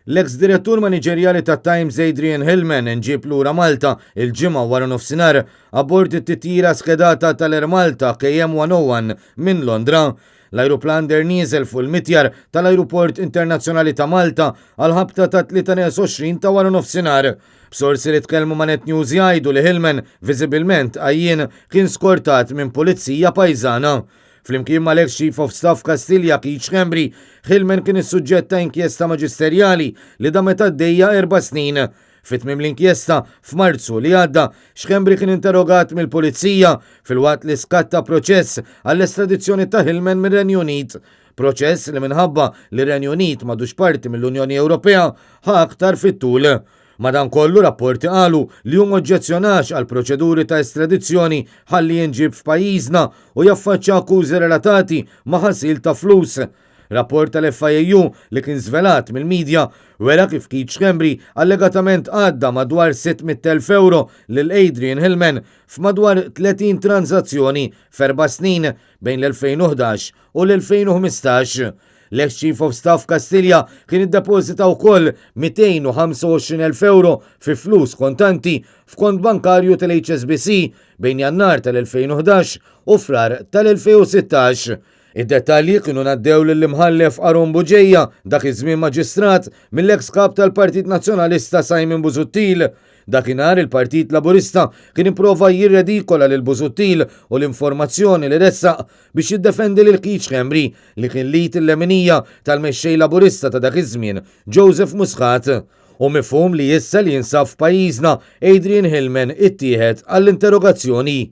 L-eks direttur maniġerjali tat-Times Adrian Hillman inġieb lura Malta il-Ġimgħa wara nofsinhar abbord it-titjira skedata tal-Air Malta KM101 minn Londra. L-ajruplan deher nieżel fuq il-mitjar tal-Ajruport Internazzjonali ta' Malta għall-ħabta tat-3:20 ta' wara nofsinhar. B'sorsi li tkellmu ma' Net News jgħidu li Hillman, viżibilment għajjien, kien skortat minn pulizija pajżana. Flimkien mal-eks Chief of Staff Kastilja Keith Schembri, Hillman kien is-suġġett ta' inkjesta maġisterjali li damet għaddejja erba' snin. Fi tmiem l-inkjesta, f'Marzu li għadda, Schembri kien interrogat mill-Pulizija filwaqt li skatta proċess għall-estradizzjoni ta' Hillman mir-Renju Unit. Proċess li minħabba li r-Renju Unit m'għadux parti mill-Unjoni Ewropea ħa aktar fit-tul. Madankollu rapporti qalu li hu m'oġġezzjonax għall-proċeduri ta' estradizzjoni ħalli jinġieb f'pajjiżna u jaffaċċja akkużi relatati ma' ħasil ta' flus. Rapport tal-FIAU li kien żvelat mill-midja wera kif Keith Schembri allegatament għadda madwar 600,000 ewro lil Adrian Hillman f'madwar 30 tranżazzjoni f'erba' snin bejn l-2011 u l-2015. L-eks Chief of Staff Kastilja kien iddepożita wkoll 225,000 ewro fi flus kontanti f'kont bankarju tal-HSBC bejn Jannar tal-2011 u Frar tal-2016. Id-dettalji kienu ngħaddew lill-Imħallef Aaron Bugeja, dak iż-żmien Maġistrat, mill-eks Kap tal-Partit Nazzjonalista Simon Busuttil. Dakinhar il-Partit Laburista kien ipprova jirredikola lil Busuttil u l-informazzjoni li ressaq biex jiddefendi lil Keith Schembri li kien l-id il-leminija tal-Mexxej Laburista ta' dak iż-żmien, Joseph Muscat. Hu mifhum li issa li jinsab f'pajjiżna, Adrian Hillman ittieħed għall-interrogazzjoni.